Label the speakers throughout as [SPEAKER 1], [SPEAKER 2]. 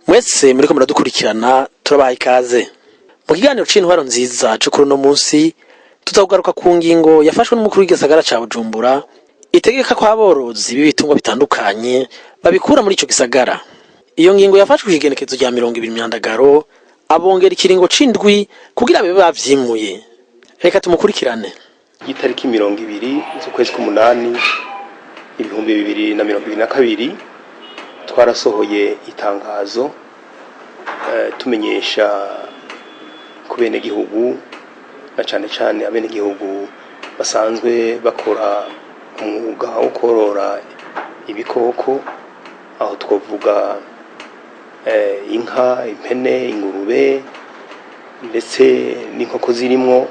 [SPEAKER 1] Mwese muriko muradukurikirana, turabaha ikaze mu kiganiro c'intwaro nziza co kuri uno munsi. Tuzakugaruka ku ngingo yafashwe n'umukuru w'igisagara ca Bujumbura, itegeka ko aborozi b'ibitungwa bitandukanye babikura muri ico gisagara. Iyo ngingo yafashwe kw'igenekezo rya 20 Myandagaro, abongera ikiringo c'indwi kugira babe bavyimuye. Reka tumukurikirane.
[SPEAKER 2] Itariki 20 z'ukwezi k'umunani 2022, twarasohoye itangazo tumenyesha ku benegihugu, na cane cane abenegihugu basanzwe bakora umwuga wo korora ibikoko, aho twovuga inka, impene, ingurube, ndetse n'inkoko zirimwo,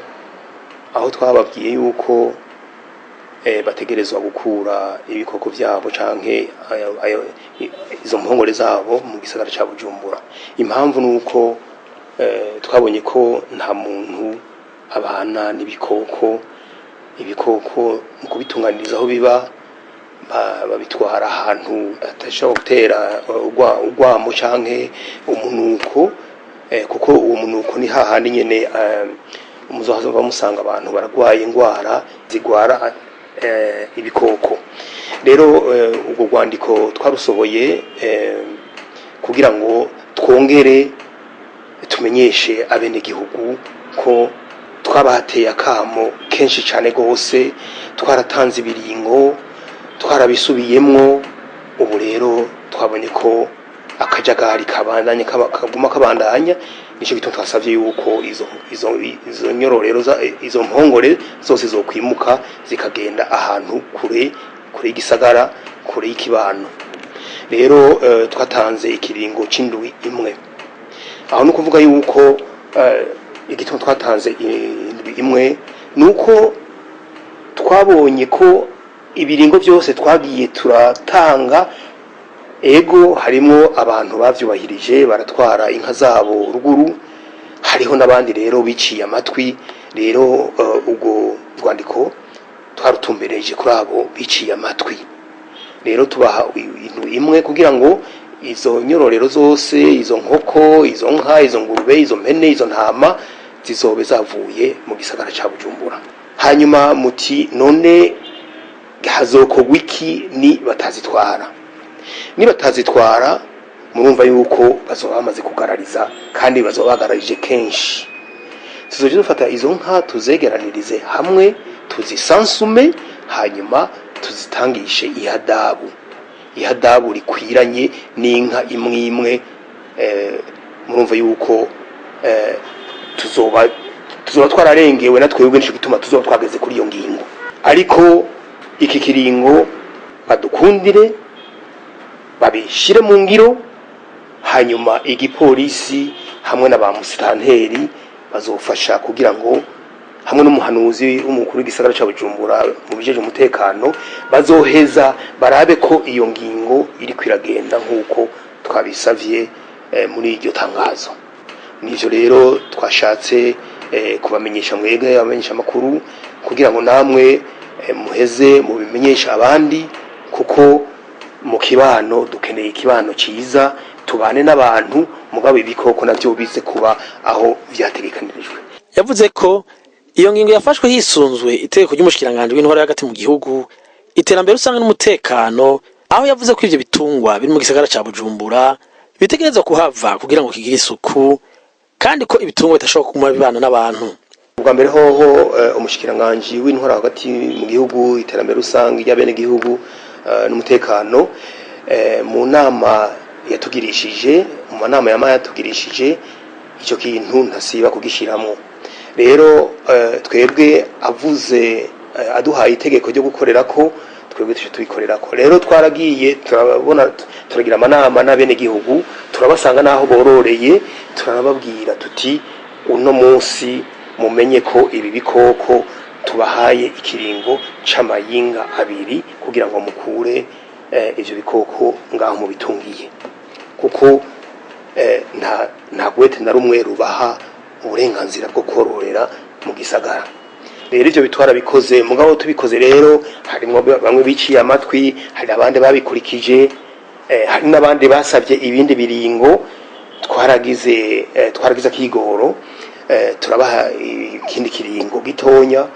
[SPEAKER 2] aho twababwiye yuko bategerezwa gukura ibikoko vyabo canke izo mpongore zabo mu gisagara ca Bujumbura. Impamvu nuko twabonye ko nta muntu abana n'ibikoko. Ibikoko mu kubitunganiriza aho biba, babitwara ahantu hatashobora gutera urwamo canke umunuko, kuko uwo munuko ni hahandi nyene muzohava musanga abantu baragwaye ingwara zigwara ibikoko. Rero urwo rwandiko twarusohoye kugira ngo twongere tumenyeshe abenegihugu ko twabateye akamo kenshi cane gose, twaratanze ibiringo, twarabisubiyemwo. Ubu rero twabonye ko akajagari kabandanya, kaguma kabandanya. Nico gituma twasavye yuko izo nyororero, izo mpongore zose zokwimuka, zikagenda ahantu kure, kure y'igisagara, kure y'ikibano. Rero twatanze ikiringo c'indwi imwe. Aho ni ukuvuga yuko igituma twatanze indwi imwe nuko twabonye ko ibiringo byose twagiye turatanga, ego, harimo abantu bavyubahirije, baratwara inka zabo ruguru, hariho n'abandi rero biciye amatwi. Rero ubwo rwandiko twarutumbereje kuri abo biciye amatwi. Rero tubaha indwi imwe kugira ngo izo nyororero zose, izo nkoko, izo nka, izo ngurube, izo mpene, izo ntama, zizobe zavuye mu gisagara ca Bujumbura. Hanyuma muti: "None hazokorwa iki ni batazitwara?" Ni batazitwara, murumva yuko bazoba bamaze kugarariza, kandi bazoba bagararije kenshi. Tuzoja dufata izo nka, tuzegeranirize hamwe, tuzisansume, hanyuma tuzitangishe ihadabu, ihadabu rikwiranye n'inka imwe imwe. Murumva yuko tuzoba twararengewe na twebwe, nico gituma tuzoba twageze kuri iyo ngingo. Ariko iki kiringo badukundire babishire mu ngiro, hanyuma igipolisi hamwe na ba musitanteri bazofasha kugira ngo, hamwe n'umuhanuzi w'umukuru w'igisagara ca Bujumbura mu bijeje umutekano, bazoheza barabe ko iyo ngingo iriko iragenda nk'uko twabisavye muri iryo tangazo. Nivyo rero twashatse kubamenyesha mwebwe abamenyesha amakuru, kugira ngo namwe muheze mubimenyesha abandi, kuko mu kibano dukeneye ikibano ciza, tubane n'abantu, mugabo ibikoko navyo bize kuba aho vyategekanirijwe.
[SPEAKER 1] Yavuze ko iyo ngingo yafashwe hisunzwe itegeko ry'umushikiranganji w'intwaro hagati mu gihugu, iterambere rusange n'umutekano, aho yavuze ko ivyo bitungwa biri mu gisagara ca Bujumbura bitegerezwa kuhava kugira ngo kigire isuku, kandi ko ibitungwa bidashobora kuguma bibana n'abantu.
[SPEAKER 2] Ubwa mbere hoho, umushikiranganji w'intwaro hagati mu gihugu, iterambere rusange ry'abenegihugu n'umutekano, mu nama yatugirishije, mu manama yama yatugirishije, ico kintu ntasiba kugishiramwo. Rero twebwe avuze, aduhaye itegeko ryo gukorera ko, twebwe tuje tubikorera ko. Rero twaragiye turabona, turagira amanama n'abenegihugu, turabasanga n'aho bororeye, turababwira tuti: "Uno munsi Mumenye ko ibi bikoko tubahaye ikiringo c'amayinga 2 kugira ngo mukure ivyo bikoko ngaho mubitungiye, kuko nta gwete na rumwe rubaha uburenganzira bwo kororera mu gisagara. Rero ivyo bitwara bikoze, mugabo tubikoze rero harimwo bamwe biciye amatwi, hari abandi babikurikije, hari n'abandi basabye ibindi biringo. Twaragize akigoro, turabaha ikindi kiringo gitonya,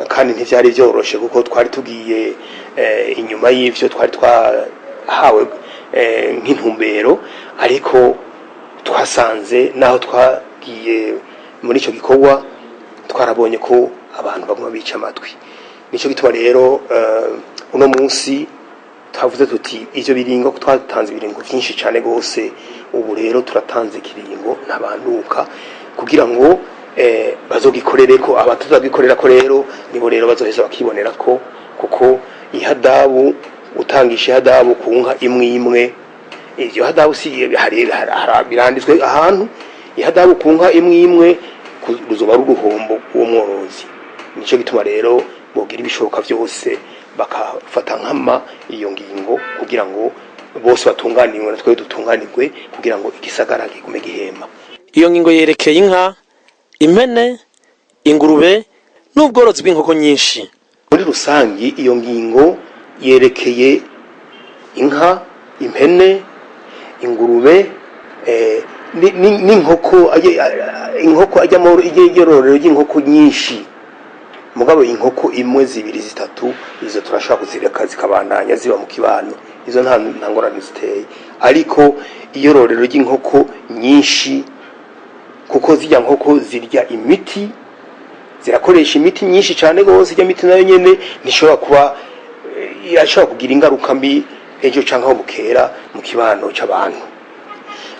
[SPEAKER 2] kandi ntivyari vyoroshe kuko twari tugiye inyuma y'ivyo twari twahawe nk'intumbero. Ariko twasanze naho twagiye muri ico gikorwa, twarabonye ko abantu baguma bica amatwi. Nico gituma rero uno munsi twavuze tuti ivyo biringo, twatanze ibiringo vyinshi cane gose, ubu rero turatanze ikiringo ntabanduka kugira ngo bazogikorereko. Abatazagikorera ko rero nibo rero bazoheza bakibonera ko, kuko ihadabu utangisha ihadabu ku nka imwe imwe, iryo hadabu si hari biranditswe ahantu, ihadabu ku nka imwe imwe ruzoba ari uruhombo uwo mworozi. Nico gituma rero bogira ibishoboka vyose bakafata nkama iyo ngingo kugira ngo bose batunganirwe, natwe dutunganirwe, kugira ngo igisagara kigume gihema.
[SPEAKER 1] Iyo ngingo yerekeye inka, impene, ingurube n'ubworozi bw'inkoko nyinshi.
[SPEAKER 2] Muri rusangi iyo ngingo yerekeye inka, impene, ingurube n'inkoko, inkoko ajyamo iryororero ry'inkoko nyinshi. Mugabo inkoko imwe, zibiri, zitatu, izo turashobora kuzireka zikabandanya ziba mu kibano, izo nta ngorane ziteye. Ariko iyororero ry'inkoko nyinshi, kuko zirya nkoko zirya imiti, zirakoresha imiti myinshi cyane gose, irya miti nayo nyene ntishobora kuba irashobora kugira ingaruka mbi ejo canke aho bukera mu kibano c'abantu.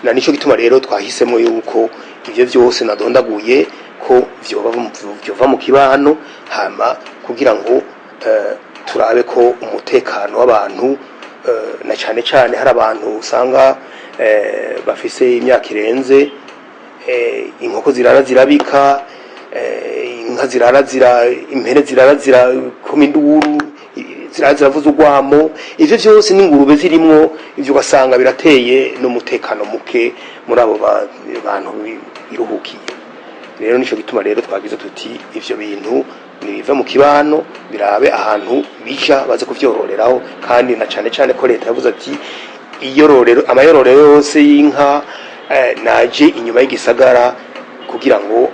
[SPEAKER 2] Na nico gituma rero twahisemo yuko ivyo vyose nadondaguye ko vyova mu kibano, hama kugira ngo turabe ko umutekano w'abantu, na cane cane hari abantu usanga bafise imyaka irenze, inkoko zirara zirabika, inka zirara zira, impene zirara zirakoma induru, zirara ziravuza urwamo, ivyo vyose n'ingurube zirimwo, ivyo ugasanga birateye n'umutekano muke muri abo bantu biruhukiye. Rero nico gituma rero twagize tuti ivyo bintu nibiva mu kibano, birabe ahantu bija baze kuvyororeraho. Kandi na cane cane ko leta yavuze ati iyororero, amayororero yose y'inka naje inyuma y'igisagara kugira ngo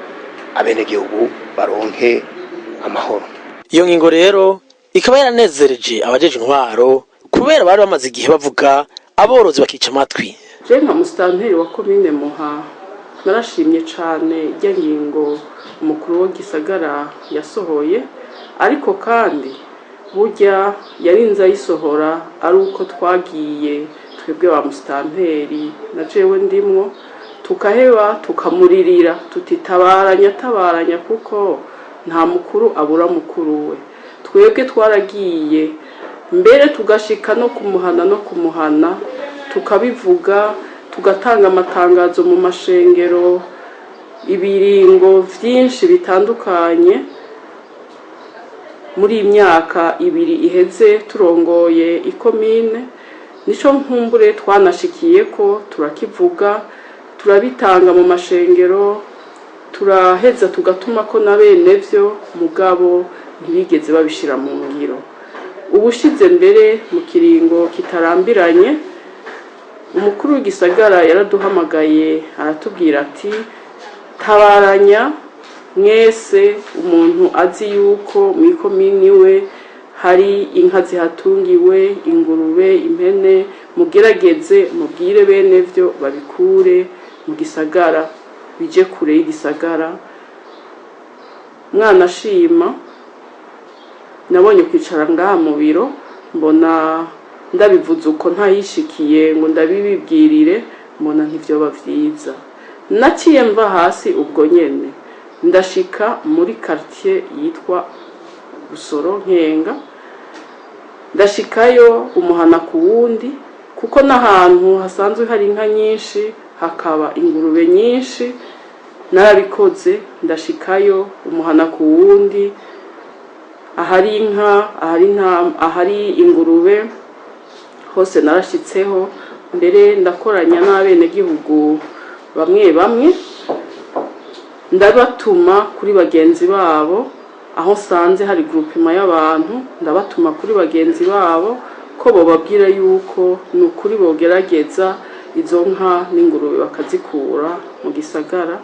[SPEAKER 2] abenegihugu baronke amahoro.
[SPEAKER 1] Iyo ngingo rero ikaba yaranezereje abajeje intwaro, kubera bari bamaze igihe bavuga, aborozi bakica amatwi.
[SPEAKER 3] Je nka musitanteri wa komine Muha narashimye cane irya ngingo umukuru w'igisagara yasohoye. Ariko kandi burya yarinze ayisohora ari uko twagiye twebwe ba musitanteri, na jewe ndimwo, tukaheba tukamuririra tuti tabaranya, tabaranya, kuko nta mukuru abura mukuru we. Twebwe twaragiye mbere tugashika no kumuhana, no kumuhana tukabivuga, tugatanga amatangazo mu mashengero, ibiringo vyinshi bitandukanye. Muri iyi myaka 2 iheze turongoye ikomine, nico nkumbure twanashikiye ko turakivuga, turabitanga mu mashengero, turaheza tugatuma ko na bene vyo, mugabo ntibigeze babishira mu ngiro. Ubushize mbere mu kiringo kitarambiranye, umukuru w'igisagara yaraduhamagaye aratubwira ati tabaranya mwese, umuntu azi yuko mu ikomini we hari inka zihatungiwe, ingurube, impene, mugerageze mubwire bene vyo babikure mu gisagara bije kure y'igisagara. Mwana ashima nabonye kwicara ngaha mu biro, mbona ndabivuze uko ntayishikiye ngo ndabibibwirire, mbona ntivyoba vyiza. Naciye mva hasi ubwo nyene ndashika muri quartier yitwa Busoro Nkenga, ndashikayo umuhana ku wundi, kuko n'ahantu hasanzwe hari inka nyinshi, hakaba ingurube nyinshi. Narabikoze, ndashikayo umuhana ku wundi, ahari inka, ahari intama, ahari ingurube, hose narashitseho. Mbere ndakoranya n'abenegihugu bamwe bamwe, ndabatuma kuri bagenzi babo. Aho nsanze hari groupement y'abantu, ndabatuma kuri bagenzi babo ko bobabwira yuko ni ukuri bogerageza izo nka n'ingurube bakazikura mu gisagara.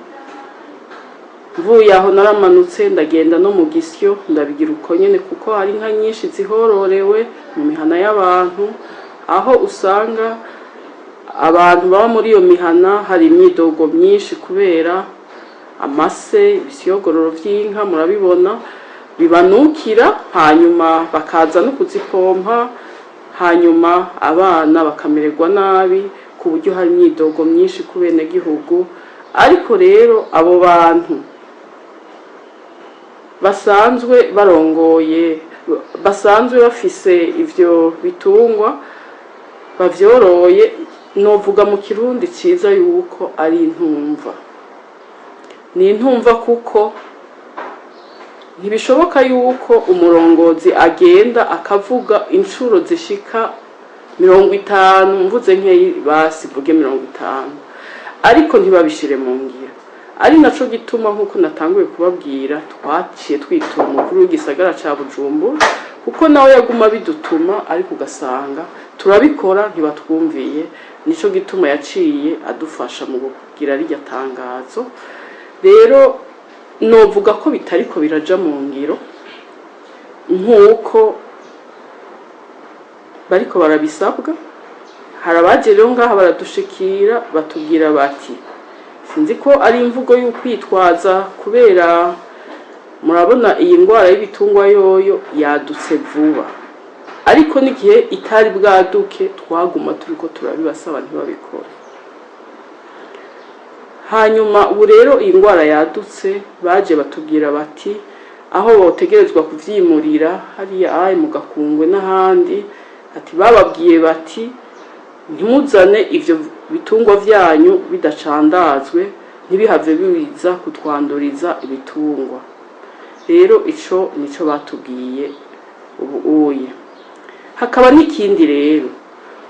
[SPEAKER 3] Mvuye aho, naramanutse ndagenda no mu Gisyo, ndabigira uko nyene, kuko hari inka nyinshi zihororewe mu mihana y'abantu, aho usanga abantu baba muri iyo mihana hari imyidogo myinshi kubera amase, ibisiyogororo vy'inka, murabibona bibanukira, hanyuma bakaza no kuzipompa, hanyuma abana bakamererwa nabi, ku buryo hari imyidogo myinshi ku benegihugu. Ariko rero abo bantu basanzwe barongoye, basanzwe bafise ivyo bitungwa bavyoroye, novuga mu Kirundi ciza yuko ari intumva. Ni intumva kuko ntibishoboka yuko umurongozi agenda akavuga inshuro zishika 50, mvuze nkeyi basi mvuge 50, ariko ntibabishire mu ngiro. Ari naco gituma, nk'uko natanguye kubabwira, twaciye twitura umukuru w'igisagara ca Bujumbura, kuko nawe yaguma bidutuma, ariko ugasanga turabikora ntibatwumviye. Nico gituma yaciye adufasha mu kugira rirya tangazo. Rero novuga ko bitariko biraja mu ngiro nk'uko bariko barabisabwa. Hari abaje rero ngaha baradushikira, batubwira bati, sinzi ko ari imvugo y'ukwitwaza, kubera murabona iyi ndwara y'ibitungwa yoyo yadutse vuba, ariko n'igihe itari bwaduke twaguma turiko turabibasaba ntibabikore. Hanyuma ubu rero iyi ndwara yadutse, baje batubwira bati aho botegerezwa kuvyimurira hariya ayi mu Gakungwe n'ahandi, ati bababwiye bati ntimuzane ivyo bitungwa vyanyu bidacandazwe, ntibihave biza kutwanduriza ibitungwa. Rero ico nico batubwiye ubu uye. Hakaba n'ikindi rero,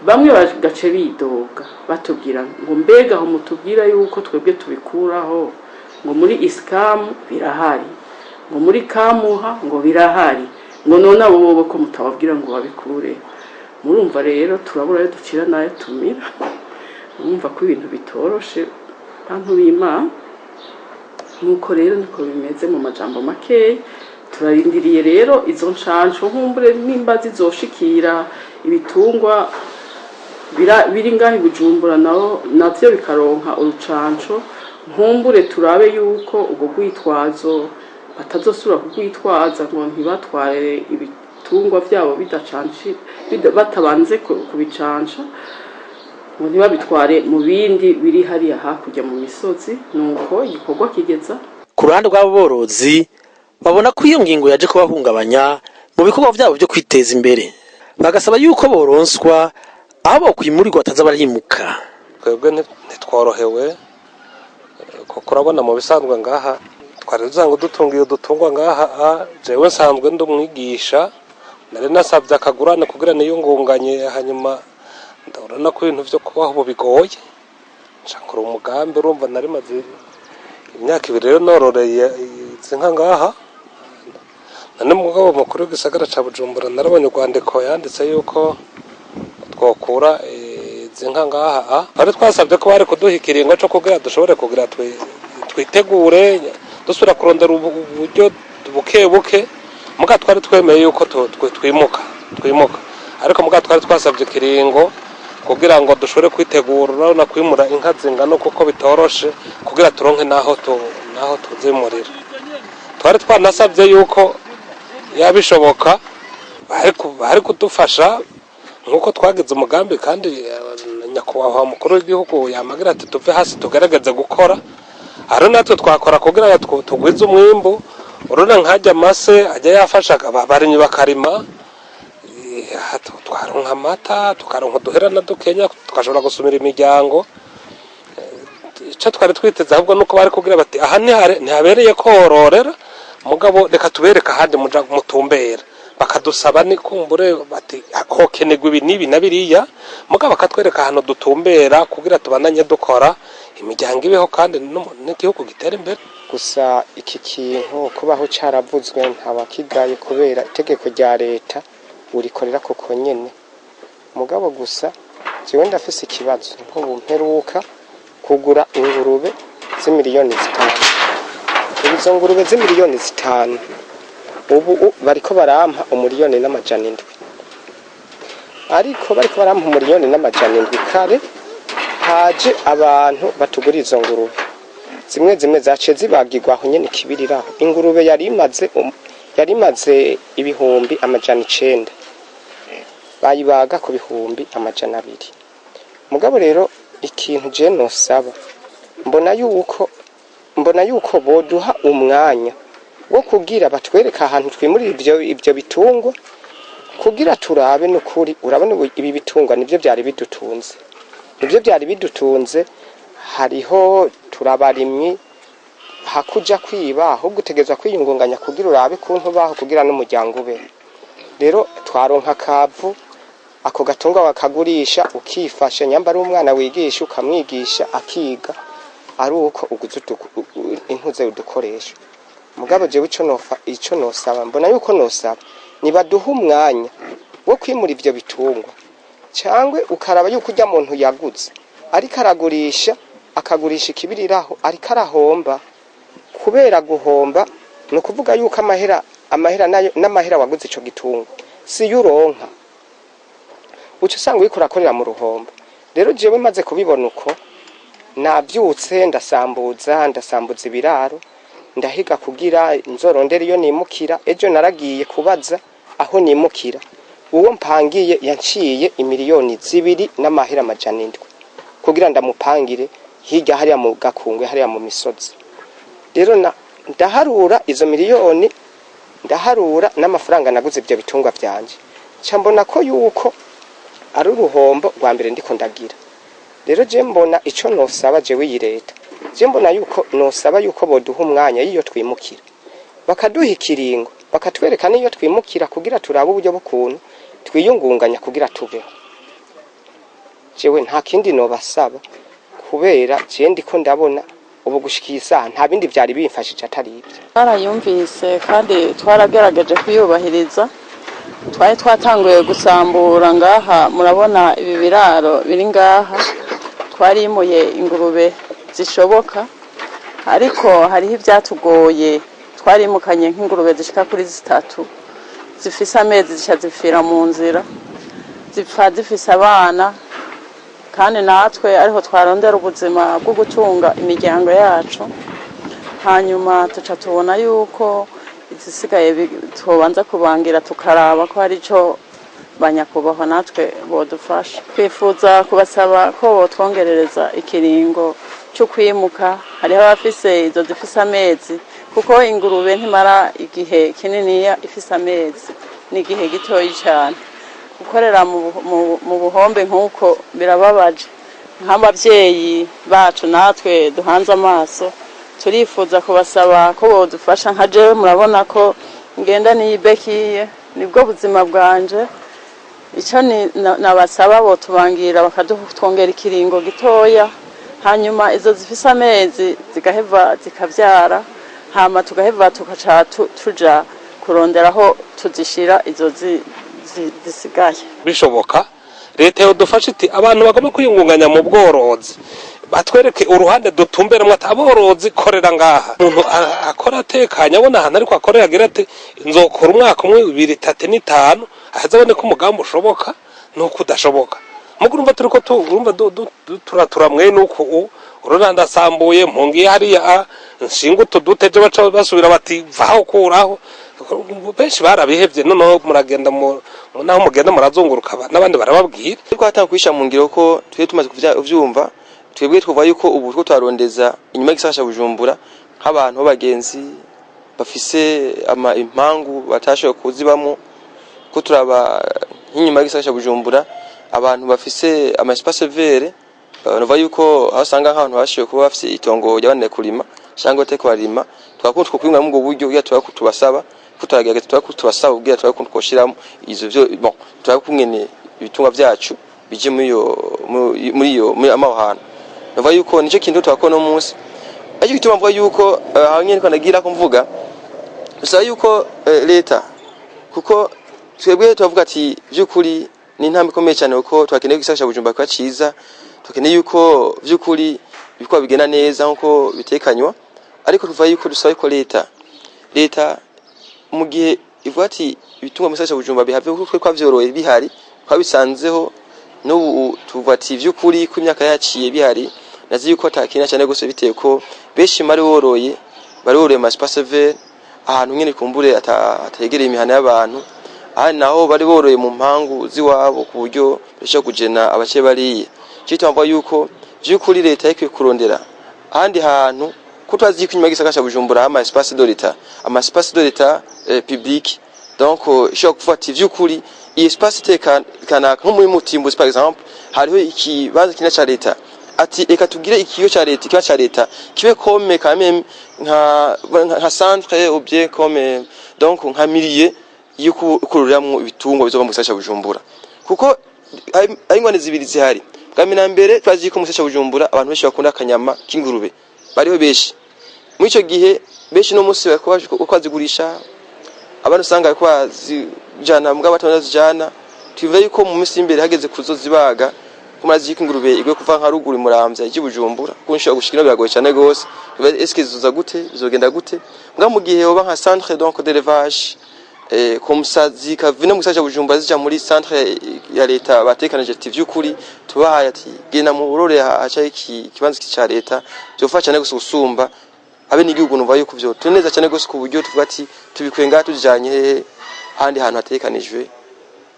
[SPEAKER 3] bamwe bagace bidoga batubwira ngo mbega aho mutubwira yuko twebwe tubikuraho, ngo muri Isikamu birahari, ngo muri Kamuha ngo birahari, ngo none abo bobo ko mutababwira ngo babikure? Murumva rero turabura ayo ducira n'ayo tumira. Murumva ko ibintu bitoroshe, bantu b'Imana. Nuko rero niko bimeze mu majambo makeya. Turarindiriye rero izo nshansho, nkumbure nimba zizoshikira ibitungwa biri ngaho i Bujumbura, nabo navyo bikaronka urucanco, nkumbure turabe yuko ubwo rwitwazo batazosubira kugwitwaza ngo ntibatware ibitungwa vyabo bidacanci, batabanze kubicanca, ngo ntibabitware mu bindi biri hariya hakurya mu misozi. Nuko igikorwa kigeza.
[SPEAKER 1] Ku ruhande rw'abo borozi, babona ko iyo ngingo yaje kubahungabanya mu bikorwa vyabo vyo kwiteza imbere, bagasaba yuko boronswa aho bokwimurirwa bataza barimuka.
[SPEAKER 4] Twebwe ntitworohewe, kuko urabona mu bisanzwe ngaha twari dusanzwe dutunga iyo dutungwa ngaha. Jewe nsanzwe ndi umwigisha, nari nasabye akagurane kugira niyungunganye, hanyuma ndabona ko ibintu vyo kubaho ubu bigoye, nca nkora umugambi. Urumva nari maze imyaka 2 rero nororeye izi nka ngaha. None mugabo mukuru w'igisagara ca Bujumbura, narabonye urwandiko yanditse yuko twokura izi nka ngaha. Twari twasabye ko bari kuduha ikiringo co kugira dushobore kugira twitegure dusubira kurondera uburyo buke buke. Muga twari twemeye yuko twimuka, ariko muga twari twasabye ikiringo kugira ngo dushobore kwitegura. Urabona kwimura inka zingana kuko bitoroshe, kugira turonke naho tuzimurira. Twari twanasabye yuko yabishoboka bari kudufasha nk'uko twagize umugambi, kandi nyakubahwa mukuru w'igihugu yamagira ati tuve hasi tugerageze gukora, ari natwe twakora kugira ngo tugwize umwimbu. Urabona nkajya amase ajya yafasha abarimyi bakarima, twaronka amata, tukaronka uduhera na dukenya, tugashobora gusumira imiryango. Icyo twari twiteze ahubwo nuko bari kugira bati aha ntihabereye kororera, mugabo reka tubereke ahandi muja mutumbera. Bakadusaba ni kumbure bati hokenerwa ibi n'ibi na biriya, mugabo bakatwereka ahantu dutumbera kugira tubandanye dukora, imiryango ibeho kandi n'igihugu gitere imbere.
[SPEAKER 5] Gusa iki kintu kubaho caravuzwe, ntawakigaye, kubera itegeko rya leta urikorera koko nyene. Mugabo gusa jewe ndafise ikibazo. Nk'ubu mperuka kugura ingurube z'imiliyoni 5. Ubu izo ngurube z'imiliyoni 5, ubu bariko barampa 1,700,000. Ariko bariko barampa 1,700,000, kare haje abantu batugura izo ngurube, zimwe zimwe zaciye zibagirwa aho nyene ikibiriraho. Ingurube yari imaze 900,000, bayibaga ku 200,000. Mugabo rero ikintu je nosaba, mbona yuko boduha umwanya wo kugira batwereka ahantu twimurira ivyo bitungwa, kugira turabe. N'ukuri urabona ubu ibi bitungwa nivyo byari bidutunze, nivyo byari bidutunze. Hariho turabarimyi, hakuja kwiba, ahubwo utegerezwa kwiyungunganya kugira urabe kuntu baho, kugira n'umuryango ube. Rero twaronka akavu, ako gatunga bakagurisha, ukifasha. Nyamba ari umwana wigisha, ukamwigisha akiga, ari uko uguze intuze udukoresha. Mugabo jewe ico nosaba, mbona yuko nosaba nibaduha umwanya wo kwimura ivyo bitungwa, cangwe ukaraba yuko urya muntu yaguze ariko aragurisha, akagurisha ikibiriraho, ariko arahomba. Kubera guhomba ni ukuvuga yuko amahera nayo n'amahera waguze ico gitungwa si yo uronka, uca usanga uriko urakorera mu ruhombo. Rero jewe maze kubibona uko, navyutse ndasambuza ibiraro, ndahiga kugira nzorondere iyo nimukira. Ejo naragiye kubaza aho nimukira, uwo mpangiye yanciye 2,700,000 kugira ndamupangire hirya hariya mu Gakungwe, hariya mu misozi. Rero ndaharura izo miliyoni, ndaharura n'amafaranga naguze ibyo bitungwa vyanje, nca mbona ko yuko ari uruhombo rwa mbere ndiko ndagira. Rero je mbona ico nosaba jewe iyi leta, je mbona yuko nosaba yuko boduha umwanya y'iyo twimukira, bakaduha ikiringo, bakatwereka n'iyo twimukira, kugira turabe uburyo bw'ukuntu twiyungunganya kugira tubeho. Jewe nta kindi nobasaba, kubera je ndiko ndabona ubu gushika iyi saha nta bindi vyari bimfashije atari ibyo.
[SPEAKER 3] Twarayumvise kandi twaragerageje kuyubahiriza. Twari twatanguye gusambura ngaha, murabona ibi biraro biri ngaha, twarimuye ingurube zishoboka, ariko hariho ibyatugoye. Twarimukanye nk'ingurube zishika kuri zitatu zifise amezi, zica zipfira mu nzira, zipfa zifise abana, kandi natwe ariho twarondera ubuzima bwo gutunga imiryango yacu. Hanyuma tuca tubona yuko izisigaye twobanza kubangira, tukaraba ko hari ico banyakubahwa natwe bodufasha. Twifuza kubasaba ko botwongerereza ikiringo cyo kwimuka. Hariho abafise izo zifise amezi, kuko ingurube ntimara igihe kininiya ifise amezi, ni igihe gitoyi cyane. Gukorera mu buhombe nk'uko birababaje nk'ababyeyi bacu natwe duhanze amaso. Turifuza kubasaba ko bodufasha. Nka jewe murabona ko ngenda n'iyi béquille, nibwo buzima bwanje. Icyo nabasaba, botubangira bakadutwongera ikiringo gitoya, hanyuma izo zifise amezi zigaheva zikavyara, hama tugaheva tugaca tuja kurondera aho tuzishira izo zisigaye.
[SPEAKER 4] Bishoboka leta yodufasha iti abantu bagomba kwiyungunganya mu bworozi, batwereke uruhande dutumberamo, ati aborozi korera ngaha. Umuntu akora atekanye, abona ahantu ariko akorera, agira ati nzokora umwaka umwe, ibiri, itatu n'itanu, aheze abone ko umugambi ushoboka nuko udashoboka. Mugo urumva turiko urumva turatura mwene uku urona ndasambuye, mpungiye hariya, nshinga utu dute, ejo baca basubira bati vaho, kuraho. Benshi barabihevye. Noneho muragenda naho mugenda murazunguruka, n'abandi barababwira.
[SPEAKER 6] Ariko hatanga kwisha mu ngiro ko twe tumaze kuvyumva, twebwe twovuga yuko ubu two twarondeza inyuma y'igisagara ca Bujumbura, nk'abantu b'abagenzi bafise ama impangu batashoboye kuzibamwo, ko turaba nk'inyuma y'igisagara ca Bujumbura abantu bafise ama espace vert. Nuva yuko aho usanga nk'abantu bashoboye kuba bafise itongo ryabananiye kurima cyangwa batari kubarima, twakunda twokwimuramwo ubwo buryo kugira turabe ko tubasaba, ko turagerageza, turabe ko tubasaba kugira turabe ko twoshiramo izo vyo, bon, turabe kungene ibitungwa vyacu bije muri iyo muri amaho hantu. Nuva yuko nico kintu twakora no munsi, ariko gituma mvuga yuko aho nyene ko nagira ko mvuga bisaba yuko leta, kuko twebwe turavuga ati by'ukuri ni intambwe ikomeye cyane, kuko twakeneye ko igisagara ca Bujumbura kuba ciza, tukeneye yuko by'ukuri ibikorwa bigenda neza nkuko bitekanywa. Ariko tuvuga yuko dusaba yuko leta mu gihe ivuga ati ibitungwa mu gisagara ca Bujumbura bihave, kuko twe twavyoroye bihari, twabisanzeho, n'ubu tuvuga ati vy'ukuri ko imyaka yaciye bihari, nazi yuko atakina cyane gose, biteye ko benshi bari woroye mu espace vert, ahantu nyene kumbure ategereye imihana y'abantu, ahandi naho bari boroye mu mpangu z'iwabo, ku buryo bashobora kujena abace bariye. Cyo mvuga yuko vy'ukuri leta ikwiye kurondera ahandi hantu, ko twazi yuko inyuma y'igisagara ca Bujumbura ama espace de l'état, ama espace de l'état public, donc ishobora kuvuga ati vy'ukuri iyi espace tekana kanaka, nko muri Mutimbuzi par exemple, hariho ikibanza kinini ca leta, ati reka tugire ikigo ca leta, ikibanza ca leta kibe comme quand même nka centre ou bien comme donc nka milieu yo kururamwo ibitungwa bizova mu gisagara ca Bujumbura, kuko hari ingwane zibiri zihari. Bwa mbere na mbere, twazi ko mu gisagara ca Bujumbura abantu benshi bakunda akanyama k'ingurube, bariho benshi. Muri ico gihe benshi no munsi bariko bazigurisha, abantu usanga bariko bazijana, mugabo batazijana. Tuvuga yuko mu minsi y'imbere hageze kuzozibaga, ko murazi yuko ingurube igwe kuva nka ruguru Muramvya ije Bujumbura, kuko nshobora gushikira biragoye cyane gose. Est-ce que zizoza gute, bizogenda gute? Mbwa mu gihe yoba nka centre donc d'élevage, comme ça zikava no mu gisagara ca Bujumbura zija muri centre ya leta batekanije, ati vy'ukuri tubahaye, ati genda mu burore haca iki kibanza ca leta, byofasha cyane gose gusumba abe n'igihugu. Numva yuko vyo tuneza cyane gose, ku buryo tuvuga ati tubikuye ngaha tujanye hehe handi hantu hatekanijwe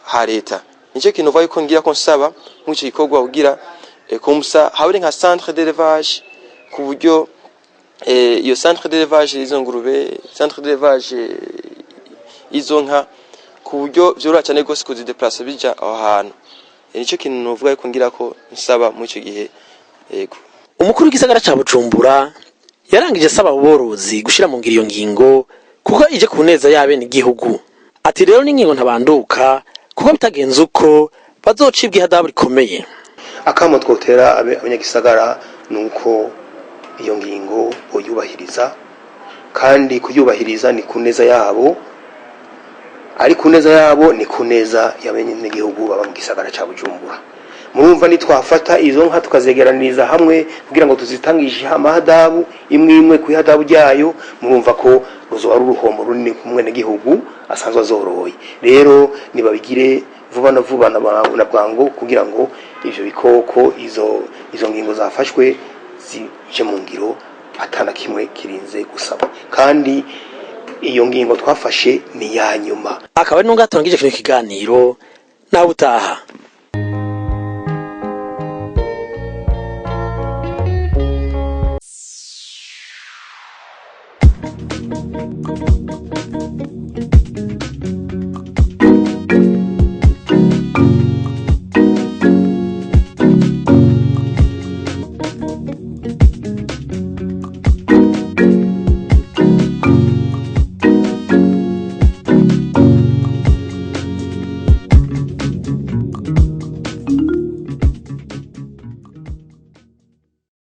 [SPEAKER 6] ha leta. Nicyo kintu uva yuko ngira ko nsaba nk'icyo gikorwa kugira comme ça habe nka centre d'élevage, ku buryo iyo centre d'élevage izo ngurube, centre d'élevage izo nka, ku buryo vyoroha cyane gose kuzideplacer bija aho hantu. Nicyo kintu novuga yuko ngira ko nsaba muri ico gihe, yego.
[SPEAKER 1] Umukuru w'igisagara ca Bujumbura yarangije asaba aborozi gushira mu ngiro iyo ngingo, kuko ije ku neza y'abene igihugu. Ati rero n'ingingo ntabanduka, kuko bitagenze uko bazocibwa ihadabu rikomeye.
[SPEAKER 2] Akamo twotera abanyagisagara ni uko iyo ngingo boyubahiriza, kandi kuyubahiriza ni ku neza yabo, ari ku neza yabo, ni ku neza y'abanyagihugu baba mu gisagara ca Bujumbura. Murumva, nitwafata izo nka tukazegeraniriza hamwe kugira ngo tuzitangishe amahadabu, imwe imwe ku ihadabu ryayo, murumva ko ruzoba ari uruhombo runini ku mwenegihugu asanzwe azoroye. Rero nibabigire vuba na vuba na bwangu, kugira ngo ivyo bikoko, izo ngingo zafashwe zije mu ngiro atana kimwe kirinze gusaba, kandi iyo ngingo twafashe ni ya nyuma.
[SPEAKER 1] Akaba ari nubwo turangije kino kiganiro, nawe utaha.